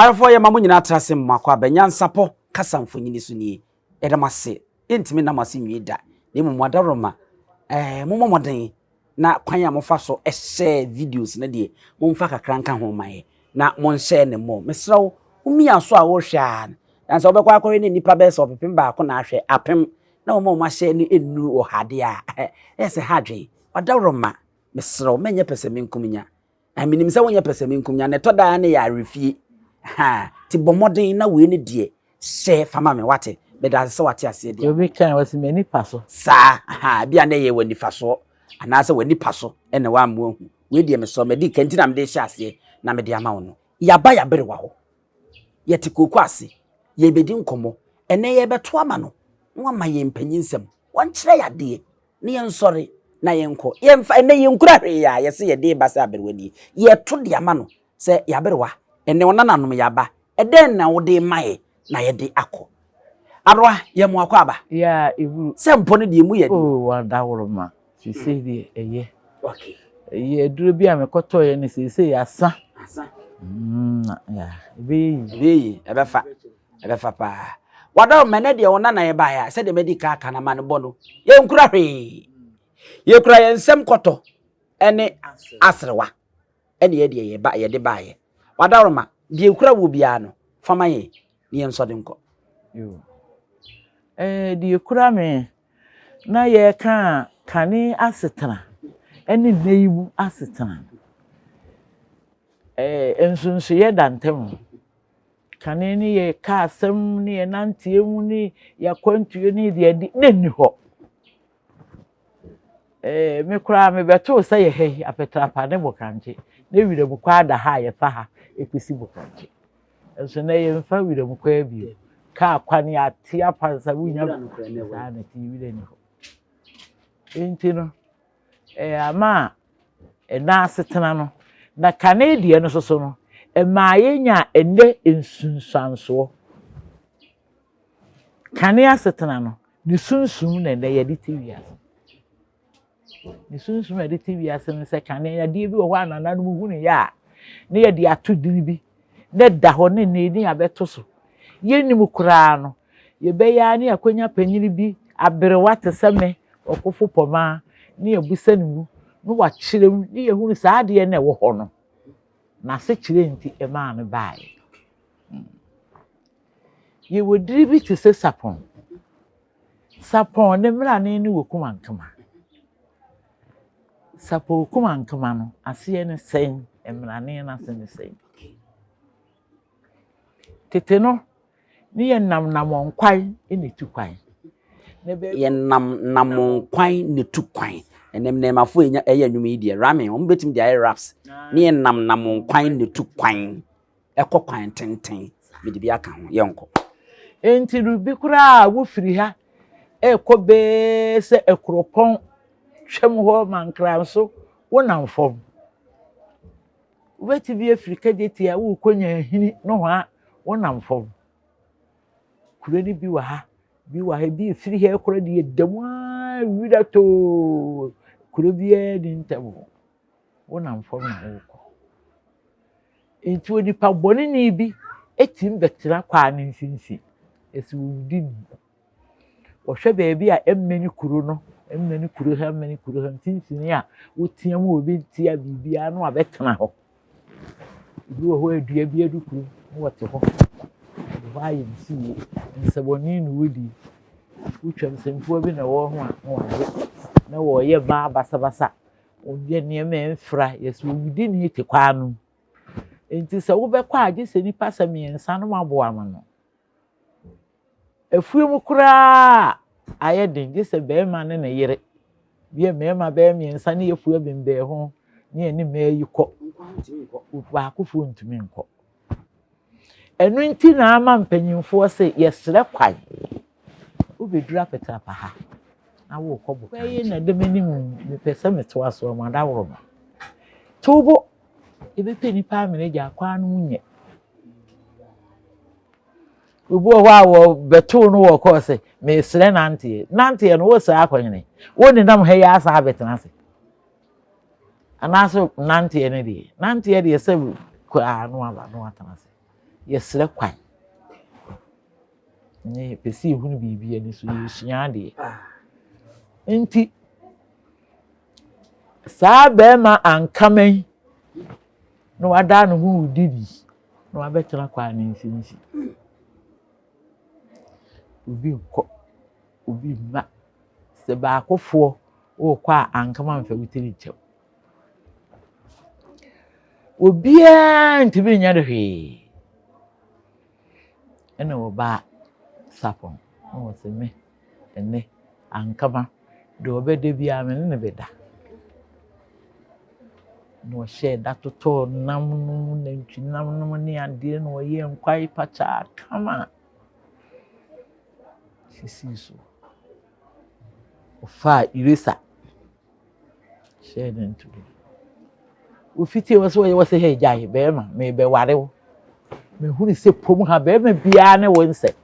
Arefoɔ yɛma mo nyinaa tra ase mmoakɔ aba nyansapɔ kasa mfonyini so nie. Yɛda mo ase. Yɛntumi nna mo ase nwie da. Na mmom mo adaworoma, ɛɛ mommɔ mmɔden na kwan a mofa so hyɛ videos no deɛ momfa kakra nka ho ma yɛ na monhyɛ ne mmɔ. Mesrɛ wo, womia so a wohwɛ a, na sɛ wobɛkɔ akɔhwɛ ne nnipa bɛyɛ sɛ 1000 na ahwɛ 1000 na wɔn a wɔahyɛ no nnuru 100 deɛ a, ɛyɛ sɛ ha adwene. Ɔdawuroma, mesrɛ wo, mɛnyɛ pɛsɛmenkominya. Menim sɛ wonyɛ pɛsɛmenkominya na ɛtɔ daa ne yɛ awerɛfie. Ha, nti bɔ mmɔden na wei ne deɛ hyɛ fa ma me, wate? Meda ase sɛ wate aseɛ deɛ. Obi kan wɔsi m'ani pa so. Saa, ha, bi a na ɛyɛ w'ani fa soɔ anaasɛ w'ani pa so ɛna wammo ahu. Wei deɛ mesɔ madi ka nti na mede hyɛ aseɛ na mede ama wo no. Yɛaba yɛaberewa hɔ. Yɛte kooko ase. Yɛbɛdi nkɔmmɔ. Ɛnɛ yɛbɛto ama no na wama yɛn mpanyinsɛm. Wɔnkyerɛ yɛ adeɛ na yɛnsɔre na yɛnkɔ. Yɛmfa ɛnɛ yɛnkura hwee a yɛsɛ yɛde ba sɛ aberewa nie. Yɛto de ama no sɛ yɛaberewa. Ɛnɛ wo nananom yɛaba. Ɛdɛn na wode ma yɛ na yɛde akɔ? Aberewa, yɛ mo akɔ aba. Ya eburu. Sɛ mpɔ no deɛ mu yɛ. Oh, wadaworoma. Sisi deɛ ɛyɛ. Okay. Ɛyɛ aduro bi a mekɔtɔɔyɛ no seesei asa. Asa. Ya, ɛbɛyɛ yi. Ɛbɛyɛ yi, ɛbɛfa. Ɛbɛfa paa. Wadawuroma, ɛnɛ deɛ wo nana yɛbaeɛ a, sɛdeɛ madi ka aka na ma no bɔ no, yɛnkura hwee. Yɛkura yɛn nsɛm kɔtɔ ɛne aserewa ɛne yɛdeɛ yɛba yɛde baeɛ. Wadawuroma, deɛ ekura wɔ biara no, fama yɛn na yɛn nsɔ de nkɔ. Yo. Deɛ ekura me na yɛka kane asetena ɛne nnɛ yi mu asetena. Nsonsoyɛ da ntam. Kane ne yɛka asɛm ne yɛnanteɛ mu ne yɛakwantuo ne deɛ de na nni hɔ. Me koraa mebɛtoo sɛ yɛ ha yi Apetrapa ne Bokankye na wiram kɔ ada ha a yɛfa ha ekosi Bokankye. Nso na yɛmfa wiram kɔ bio. Kaa kwan ate apansa wonya saa na ti wira ni hɔ. Nti no ama a ɛna asetena no na kane deɛ no soso no ɛmaa yɛnya ɛnɛ nsunsuansoɔ. Kane asetena no ne sunsum na ɛnɛ yɛde te wiase. Ne sunsum a yɛde te wiase no sɛ kane adeɛ bi wɔ hɔ a nananom hunu yɛ a ne yɛde ato din bi na da hɔ ne ne ne yɛabɛto so. Yɛnnim koraa no yɛbɛyɛ a ne yɛakɔnya panyin bi aberewa te sɛ me ɔkofo pɔmaa ne yɛbusa ne mu na wakyerɛ mu ne yɛhunu saa adeɛ na ɛwɔ hɔ no n'asekyerɛ nti ɛmaa no baeɛ. Yɛwɔ diri bi te sɛ sapɔn. Sapɔn ne mmerane ne wɔ kumankema. Sapɔn kumankema no aseɛ ne sɛn, mmerane no ase ne sɛn. Tete no ne yɛ nam namɔnkwan na etu kwan. Yɛnam namɔnkwan na etu kwan. Ɛnɛ nnɛɛmafo enya ɛyɛ nnwom yi deɛ rame wɔn bɛtumi de ayɛ raps. Ne yɛnam namɔnkwan na etu kwan. Ɛkɔ kwan tenten. Mede bi aka ho yɛnkɔ. Nti no bi koraa a wofiri ha ɛrekɔ bɛɛ sɛ Akuropɔn twam hɔ Mankranso wonam fam. Wobɛtumi afiri Kejetia worekɔ Nyanhini nohoa wonam fam. Kuro no bi wɔ ha, bi wɔ ha, bi efiri ha ɛkorɔ deɛ da mu ara wira too. Kuro biara ni ntam hɔ. Wonam fam na wokɔ. Nti onipa bɔneni bi etumi bɛtena kwan no mfimfini. Esi owudi ni. Wɔhwɛ baabi a ɛmmɛni kuro no, ɛmmɛni kuro ha, ɛmmɛni kuro ha mfimfini a wotea mu obi ntia biribiara na wabɛtena hɔ. Ebi wɔ hɔ a dua bi adu kurom na wɔte hɔ. Wɔde hɔ ayɛ ne fie. Nsɛbɔne na wodi. Wotwa nsɛmfua bi na ɛwɔ ho a na wagye. Na wɔreyɛ mmaa basabasa. Wɔyɛ nneɛma a ɛmfra. Yɛsɛ owudini te kwan no mu. Nti sɛ wobɛkɔ a gye sɛ nnipa sɛ mmiɛnsa no aboa ama no. Afuom koraa ayɛ den gye sɛ barima ne ne yere. Bi a mmarima bɛyɛ mmiɛnsa ne yɛfua bembɛn ho ne yɛne mmaa yi kɔ. Baakofoɔ ntumi nkɔ. Ɛno nti na ama mpanyinfoɔ sɛ yɛsrɛ kwan. Wobɛduru Apetrapa ha na worekɔ Bokankye. Yi na ɛda m'anim mepɛ sɛ metoa so ama adaworoma. To wo bo, yɛbɛpɛ nnipa amene gya kwan no mu nyɛ. Obi wɔ hɔ a wɔbɛtoo no wɔ kɔɔ sɛ mesrɛ nanteɛ. Nanteɛ no wosrɛ akɔhene. Wo nenam ha yi asa abɛtena ase. Anaasɛ nanteɛ no deɛ. Nanteɛ deɛ sɛ kɔ a no aba no atena ase. Yɛsrɛ kwan. Nyɛ yɛpɛ sɛ yɛhunu biribi ani so, yɛresua adeɛ. Nti, saa bɛrima ankama yi na wadaa ne ho redi bi na wabɛtena kwan no mfimfini. Obi nkɔ, obi mma. Sɛ baakofoɔ wokɔ a ankama mfa wo tiri nkyɛw. Obiara ntumi nyɛ no hwee. Ɛna wɔbaa Sapon na wɔse me ɛnɛ ankama deɛ ɔbɛda biara me ne no bɛda. Na ɔhyɛɛ da totɔɔ nam nom nantwinam nom ne adeɛ na ɔyɛɛ nkwae pakyaa kama sisii so. Ɔfaa eraser hyɛɛ no ntobo. Wofitii hɔ sɛ wɔyɛ wɔ sɛ hɛ gyae bɛrima merebɛware wo. Mehunu sɛ pom ha bɛrima biara ne wo nsɛ.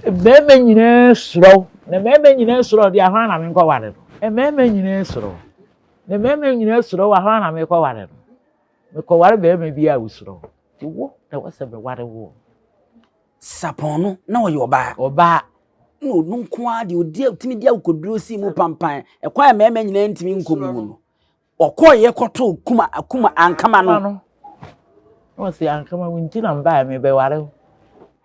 Mmarima nyinaa suro wo na mmarima nyinaa suro wo deɛ ahwan na menkɔware no. Mmarima nyinaa suro wo na mmarima nyinaa suro wo ahwan na mekɔware no. Mekɔware bɛrima bi a wosuro wo nti wo na ɛwɔ sɛ meware wo. Sapɔn no, na ɔyɛ ɔbaa. Ɔbaa. Na ɔno nko ara deɛ ɔdi ɔtumi di akokoduro si mu pampan ɛkwan a mmarima nyinaa ntumi nkɔ mu no. Ɔkɔeɛ kɔtoo kuma kuma ankama no. Na ɔse ankama wo nti na mbaeɛ mebɛware wo.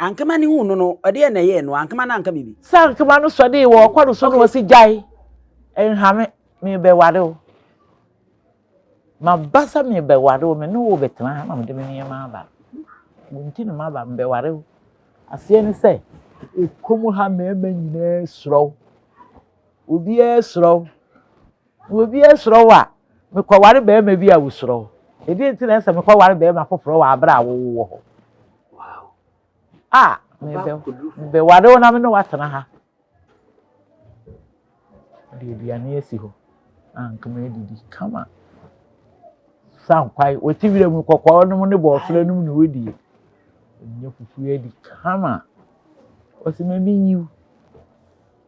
Ankama no huu no no, ɛdeɛn na ɛyɛɛ no? Ankama no anka biribi? Sɛ ankama no sɔdee wɔ ɔkɔ no so na ɔse gyae, nha me, mebɛware wo. Maba sɛ merebɛware wo, me ne wo rebɛtena ha na mede me nneɛma aba. Wo nti na maba, mebɛware wo. Aseɛ ne sɛ, kurom ha mmarima nyinaa suro wo. Obiara suro wo. Na obiara suro wo a, mekɔware barima bi a wosuro wo. Ɛdeɛn nti na ɛsɛ sɛ mekɔware barima foforɔ wɔ aberɛ a wowɔ hɔ? A, mebɛware wo na me ne wo atena ha. Ɔde aduane asi hɔ a nka adidi kama. Sankwae, wɔte wira mu kɔkɔɔ nom ne bɔɔfrɛ nom na wɔdie. Ɔnya fufuo adi kama. Ɔse ma menyi wo.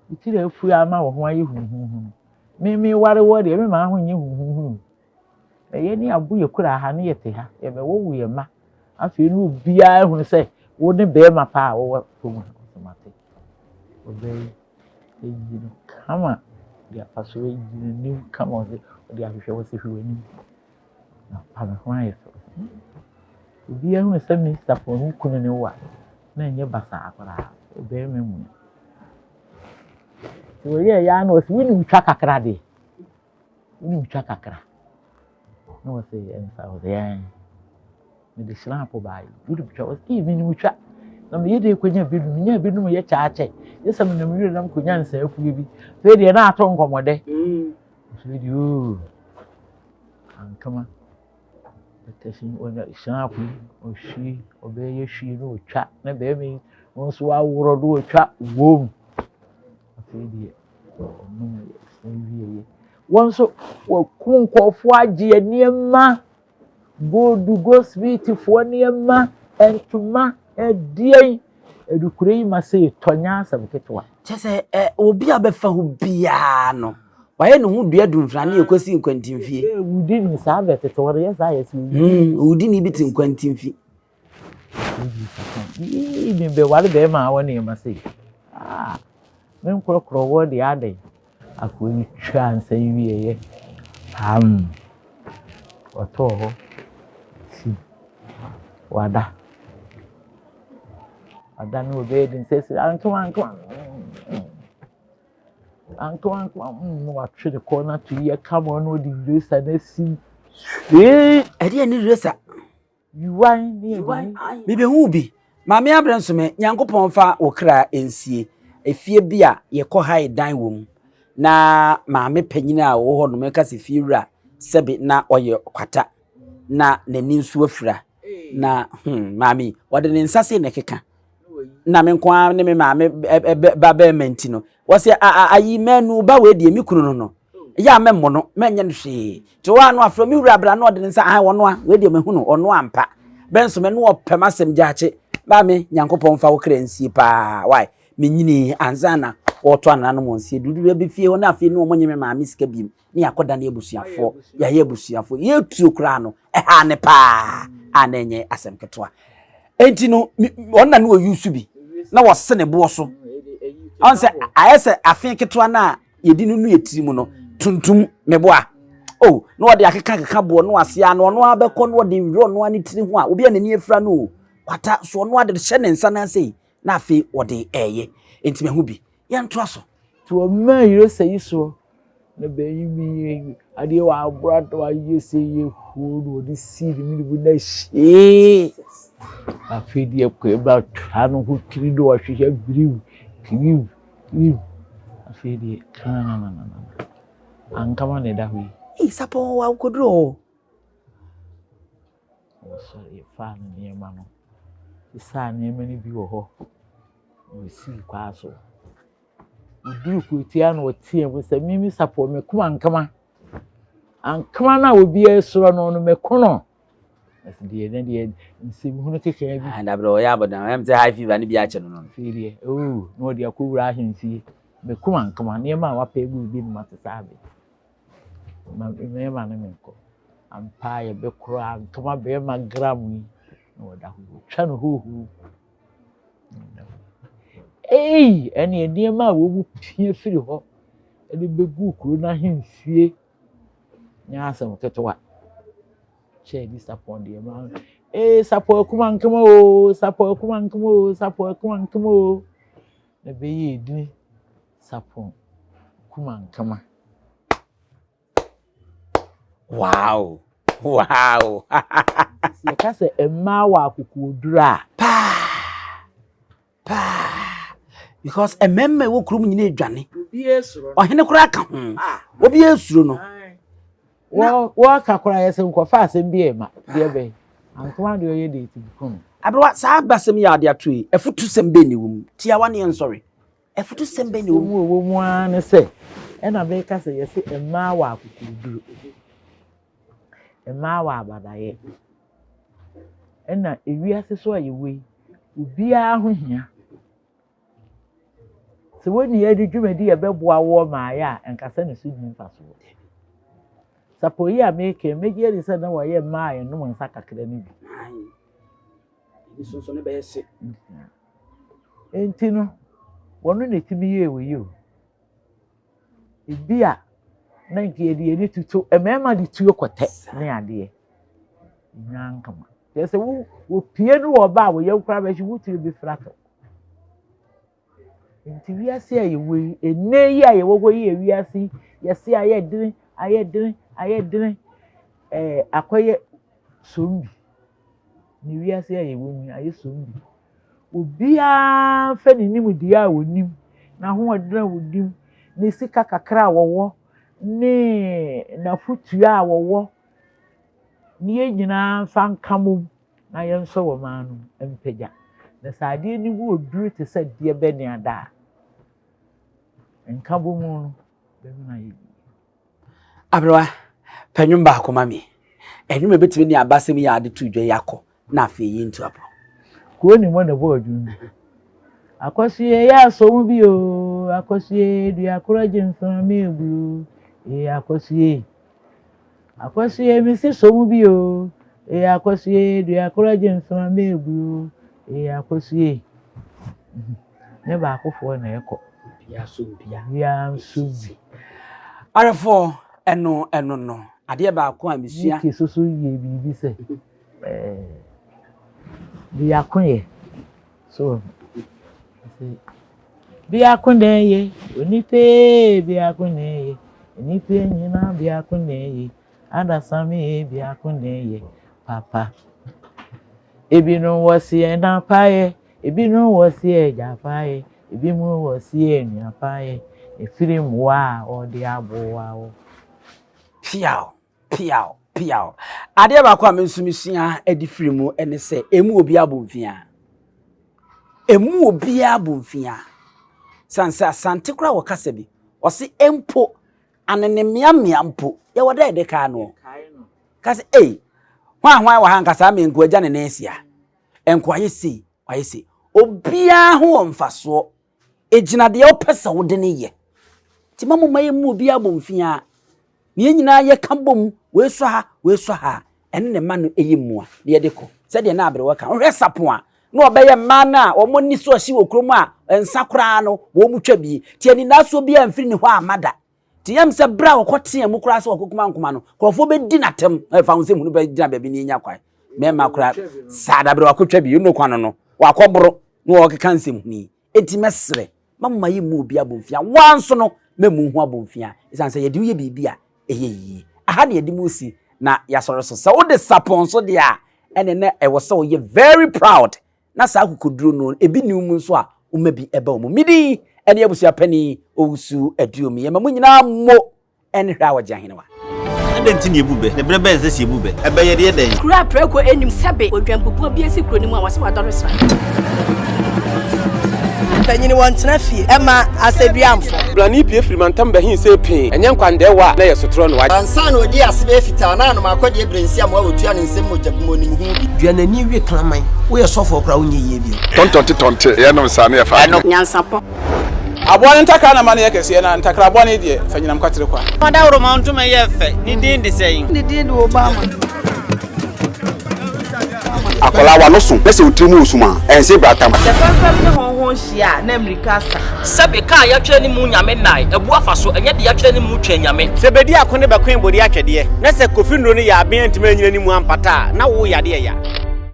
Wo tiri afu ama wo ho ayɛ huhuhu. Me meware woɔ deɛ memma ho nyɛ huhuhu. Ɛyɛ ne abo yɛ kura ha ne yɛte ha yɛbɛwowo yɛn mma afei ne obiara ahunu sɛ wo ne bɛrima paa a wɔwɔ kurom ha ɔsɛ mate ɔbaa yi ayi no kama de afa so ayi n'anim kama ɔsɛ ɔde ahwehwɛ wɔ sɛ hwɛ w'anim na pa me ho ayɛ fɛ obiara hunu sɛ Mr. Pɔn wo kunu ne wo a na ɛnyɛ basaa koraa ɔbɛrima mu wɔyɛ ɛyɛ ano ɔsɛ wonim twa kakra deɛ Wonim twa kakra. Na wɔse ɛnsa wɔse ɛn. Mede hyerɛn baeɛ. Wonim twa wɔse ee menim twa. Na meyɛ dɛ kɔnya bi nom nya bi nom yɛ kyaakyɛ. Yɛ sɛ menam wira nam kɔnya nsaafuo bi. Afei deɛ na ato nkɔmmɔdɛ. Afei deɛ oo ankama. Hyerɛn yi ɔhwie ɔbɛyɛ hwie na ɔtwa na bɛrima yi nso aworɔ na ɔtwa wom. Afei deɛ ɔnom yɛ wieɛ. Wɔn nso wɔakum nkurɔfoɔ agye nneɛma, gold, goldsmithfoɔ nneɛma, ntoma, ɛdeɛn. Adukuro yi ma sɛ tɔ nyɛ asɛm ketewa. Kyɛ sɛ ɛ obi a bɛfa ho biara no, wayɛ ne ho dua dumfrane a ɛkɔsi nkwantimfie. Wudi ni saa bɛ tete hɔ no yɛ saa yɛ sɛ wudi. Hmm, wudi ni bi te nkwantimfi. Yii mebɛware bɛrima a wɔ nneɛma sei. Ah, me nkorɔkorɔ wɔ deɛ adɛn. Akoa yi twaa nsa yi wieeɛ, pam! Ɔtɔɔ hɔ si. Wada. Wada no ɔbɛyɛ den sɛ sɛ ankewa ankewa. Ankewa ankewa na watwe ne kɔn no ato yie kama na ɔde eraser no asi. Hwee! Ɛdeɛ ne eraser? Yiwan ne yɛde yi. Mebɛhuu bi. Maame Abrɛnsome, Nyankopɔn mfa wo kra nsie. Efie bi a yɛkɔ hae dan wɔ mu. Na maame panyin a ɔwɔ hɔ nom, mɛka sɛ fie wura, sɛbe na ɔyɛ kwata. Na n'ani nso afira. Na hmm, maame yi, ɔde ne nsa sei na ɛkeka. Na me nko ara ne me maame ba bɛrima nti no, wɔsɛ ayi mɛnu ba wei deɛ me kunu no no. Ɛyɛ a mɛmmɔ no, mɛnyɛ no hwee. Nti hɔ a na wafrɛ me wura bra na ɔde ne nsa ahan ɔno a, wei deɛ mahu no, ɔno ampa. Bɛnso me ne ɔpɛ m'asɛm gyaakye. Maame, Nyankopɔn mfa wo kra nsie paa. Why? Menyinii ansa na wɔreto anananom wɔn sie. Dudu baabi fie hɔ na afei ne wɔn nye me maame sika biem. Ne yɛakɔdane abusuafoɔ. Yɛayɛ abusuafoɔ. Yɛtuo koraa no, ɛhaa ne paa. a na ɛnyɛ asɛm ketewa. Enti no, wɔn na ne wɔyi so bi na wɔse ne boɔ so. Ɔn sɛ ayɛ sɛ afe ketewa no a yɛdi no no yɛ tiri mu no, tuntum meboa. Oh, na wɔde akeka keka boɔ no ase a na ɔno ara bɛkɔ na wɔde werɛ ɔno ara ne tiri ho a obi a n'ani afira no o, kwata so ɔno ara de hyɛ ne nsa no ase yi na afei wɔde ɛɛyɛ. Enti mahu bi. Yɛntoa so. Nti wɔmaa Yeresa yi soɔ, na bɛyi mi yɛ adeɛ wɔ abora na wayɛ sɛ yɛ huo na wɔde sii ne mene mu na hyee. Afei deɛ kɔɛ ba twa no ho tiri na wɔahwehwɛ biriw biriw biriw. Afei deɛ kanananana ankama na ɛda hɔ yi. Ei, sapɔn wa wokɔduru hɔ. Wɔsɔre yɛfaa no nneɛma no, sesaa nneɛma no bi wɔ hɔ. Wɔsii kwaa so. Wɔduruu kurotia na wɔteaa mu sɛ, Mimi Sapɔ, meko ankama. Ankama no a obiara suro no no, meko no. Ɛsɛ deɛ ne deɛ nsɛmhunu kekaa bi. Ah, dabrɛ ɔyɛ abɔdam. Ɛm sɛ high fever no bi akyɛ no no. Afei deɛ, oo, na wɔde akɔwura ahemfie. Meko ankama, nneɛma a wapɛ agu bi mma te saa bɛ. Ma mmarima no menkɔ. Ampa yɛbɛkorɔ ankama bɛrima gram yi na wɔda hɔ. Wɔtwa no huuhuu. Ei! Ɛnneɛ nneɛma a wɔpia firi hɔ de bɛgu kuro no ahemfie nyɛ asɛm ketewa. Kyɛ di sapɔn deɛ ma ee sapɔn akuma nkema oo sapɔn akuma nkema oo sapɔn akuma nkema oo na bɛyɛ edini sapɔn kuma nkema. Wow! Wow! Yɛka sɛ mmaa wɔ akokoɔduro a. Paa! Paa! Because mmarima ɛwɔ kurom nyinaa adwane. Ɔhene koraa ka ho. Ah. Obiara suro no. Wɔka koraa yɛ sɛ nkɔfa asɛm bi ɛma deɛ bɛn. Ankoma deɛ ɔyɛ deɛ ti kun. Aberewa saa abasɛm yi a ɔde ato yi, afutusɛm bɛn na ɛwɔ mu? Tiawa ne yɛn nsɔre. Afutusɛm bɛn na ɛwɔ mu? Ɛwɔ mu ara ne sɛ, ɛna meka sɛ yɛse mmaa wɔ akokoɔduro, mmaa wɔ abadaeɛ, ɛna ewiase so a yɛwɔ yi, obiara ho hia. Sɛ wɔn nyinaa di dwumadi a ɛbɛboa woɔ ma ayɛ a, nkasa ne so nni mfasoɔ. Sapɔ yi a meka yi, mɛgye adi sɛ na wɔyɛ mmaa a yɛnom nsa kakra no bi. Enti no, wɔno na ɛtumi yɛɛ wei o. Ebi a na nka yɛde yɛn ani toto mmarima de tuo kɔtɛ ne adeɛ. Nyinaa nkama. Kyerɛ sɛ wo wɔpie no wɔ ɔba a wɔyam koraa bɛhye wo tuo bi fra tɔ. Nti wiase a yɛwɔ yi, ɛnnɛ yi a yɛwɔ hɔ yi yɛ wiase yi, yɛse ayɛ dene, ayɛ dene, ayɛ dene, ɛɛ akɔyɛ sombi. Ne wiase a yɛwɔ mu yi ayɛ sombi. Obiara mfa ne nimdeɛ a ɔnim, n'ahoɔden a ɔnim, ne sika kakra a ɔwɔ, ne n'afotua a ɔwɔ, ne yɛn nyinaa mfa nka mmom na yɛnsɔ wɔ ɔman no mu mpagya. Na sɛ adeɛ no mu oduru te sɛ deɛ bɛ ne ada a, nkabom no bɛma ayɛ yie. Aberewa, pɛ nnwom baako ma me. Nnwom a ɛbɛtumi ne abasɛm yi a ade to dwa yi akɔ na afei yi ntu aporɔ. Kuro ni mɔ na ɛbɔ adwuma bi. Akɔsoɛ yɛ asɔ mu bi o, akɔsoɛ dua koro gye mframa egu o, ee akɔsoɛ. Akɔsoɛ mesi sɔ mu bi o, ee akɔsoɛ dua koro gye mframa egu o, ee akɔsoɛ. Ne baakofoɔ na ɛkɔ. Obiara nso bi. Arefoɔ ɛno ɛno no adeɛ baako a mesua. Mike soso yɛ biribi sɛ ɛɛ biako yɛ so biako na ɛyɛ onipa biako na ɛyɛ onipa nyinaa biako na ɛyɛ adasame biako na ɛyɛ papa ebinom wɔ si ɛna paeɛ ebinom wɔ si ɛgya paeɛ ebinom wɔ si ɛnua paeɛ efiri mmoa a ɔde aboa wo. Piaw piaw piaw adeɛ baako a me nso mesua de firi mu ne sɛ emu obiara bɔ mfia emu obiara bɔ mfia san sɛ Asante koraa wɔ kasa bi ɔse mpo anene mmeammea mpo yɛwɔ dɛ yɛde kaa no ka sɛ ei hwan hwan wɔ ha nka saa me nko agya ne nan asia nko ayɛ sei ayɛ sei obiara ho wɔ mfasoɔ egyina deɛ wopɛ sɛ wode ne yɛ nti ma mo ma yɛ mu obiara bɔ mfia na yɛn nyinaa yɛka bom wei sɔ ha wei sɔ ha. Ɛno na ɛma no yɛ mua na yɛde kɔ. Sɛdeɛ na aberewa ka, wohwɛ sapon a, na ɔbɛyɛ mmaa no a wɔn ani so ahye wɔ kurom a nsa koraa no wɔn twa bi. Nti aninasoɔ biara mfiri ne hɔ amma da. Nti yɛm sɛ berɛ a wɔkɔteaa mu koraa sɛ wɔkɔkum ankoma no, nkurɔfoɔ bɛdi n'atɛm. Ɛfa ho sɛ hunu bɛgyina baabi na yɛnya kwan. Mmarima koraa saa da berɛ wakɔtwa bi, ɔno kwan no no, wakɔboro na wɔkeka nsɛm hunu yi. Enti mɛsrɛ, mma momma yɛmmu obi abomfiaa, wo ara nso no, mɛmmu wo ho abomfiaa, ɛsiane sɛ yɛde wo yɛ biribi a ɛyɛ yie. Aha na yɛde mo resi na yɛasɔre so. Sɛ wode sapɔn nso deɛ a, ɛnneɛ na ɛwɔ sɛ woyɛ very proud na saa akokoduro no, ebi nni wo mu nso a, woma bi ba wo mu. Me din ne Abusua Panin Owusu Aduomi. Yɛma mo nyinaa mo ne hwɛ a wɔgye ahenewa. Adɛn nti na yɛbu bɛ? Na berɛ bɛn na ɛsɛ sɛ yɛbu bɛ? Ɛbɛ yɛ deɛ dɛn? Kuro a prako nnim sɛbe odwanbubuo bi asi kuro no mu a wɔse wadɔre sra. Mpanyin wɔntena fie mma asɛduamfo. Blani pue firi mantam bɛhe see pee, ɛnyɛ nkwandɛɛwa a na ɛyɛ sotorɔ no. Ansa na ɔdii ase bɛyɛ fitaa na anom akɔdeɛ berɛ nsi amoa wɔtua ne nsam mogya gu mu ɔnim ho bi. Dua n'ani we kraman. Woyɛ sɔfoɔ koraa wonyɛ yie bio. Tɔntɔnte tɔnte yɛnom saa ne yɛfa adeɛ. Nyansapɔ. Aboa no ntakra na ma no yɛ kɛseɛ, na ntakra bɔne deɛ, fa nyinam kwatere kwa. Ɔdawuroma ntoma yɛ fɛ, ne din de sɛn? Ne din de Obama. Akwadaa w'ano so na sɛ wo tiri mu resum a, ɛnse bratam. Sɛ fɛmfɛm ne hɔnhɔn hyia a, na mmirika asa. Sɛbe kaa yɛatwerɛ ne mu nyame nnae, abu afa so, ɛnyɛ de yɛatwerɛ ne mu twɛn nyame. Sɛ bedi ako ne bɛkoe bode atwɛdeɛ, na sɛ Kofi nnuro no yɛ aben antumi anyina ne mu ampata a, na wo yadeɛ ya.